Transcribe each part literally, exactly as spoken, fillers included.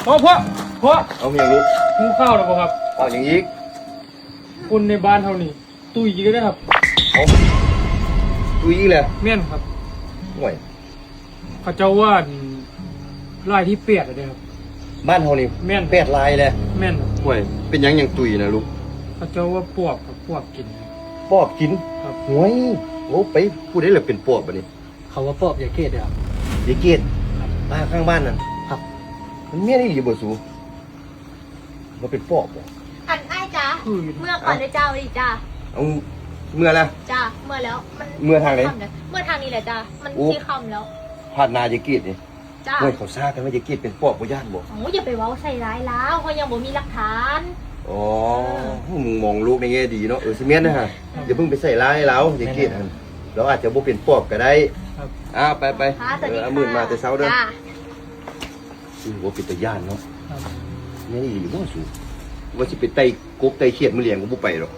พ่อพ่อพ่อเอาเมียลูก หูข่าวแล้วบ่ครับ เอาอย่างอีก คนในบ้านเฮานี่ ตุยอีกแล้วนะครับ เอา ตุยอีกแล้ว แม่นครับ ห่วย เขาเจ้าว่า รายที่แปดแล้วเด้อครับ บ้านเฮานี่ แม่น แปดรายแล้ว แม่นครับ ห่วย เป็นหยังยังตุยนะลูก เขาเจ้าว่าปอบครับ ปอบกินครับ ปอบกิน ครับ ห่วย โอ้ ไปผู้ใดล่ะเป็นปอบบัดนี้ เขาว่าปอบยายเกดเด้อครับ ยายเกด ครับ ป้าข้างบ้านนั่น ครับ มันแม่นอีหลีบ่สู ว่าเป็นปอบบ่ อันอ้ายจ้า คือ เมื่อก่อนเด้อจ้า หวัดดีจ้า เอา เมื่อแล้ว จ้า เมื่อแล้ว มัน เมื่อทางไหน ค่ำแล้ว เมื่อทางนี้แหละจ้า มัน โอ้ สิค่ำแล้ว ผ่านหน้ายายเกดนี่ จ้า เฮ้ย เขาซ่ากันว่ายายเกดเป็นปอบ บ่ย้านบ่ โอ้ย อย่าไปเว้าใส่ร้ายลาว เขายังบ่มีหลักฐาน อ๋อ เออ มึงมองโลกในแง่ดีเนาะ เออ สิแม่นนะฮะ อย่าเพิ่งไปใส่ร้ายลาวยายเกดหั่น แม่นๆ เราอาจจะบ่เป็นปอบก็ได้ ครับ อ่า ไปๆ ค่ะ สวัสดี เออ เอามื่นมา ค่ะ แต่เช้าเด้อ จ้า อือ ว่าเป็นตาย้านเนาะ ครับ แม่นอีหลีบ่สู ว่าสิไปไต่กบไต่เขียดมื้อแลงก็บ่ไปดอก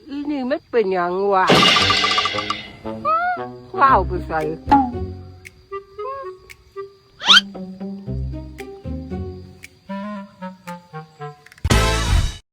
อีนี่มันเป็นหยังวะ ว้าวไปใส่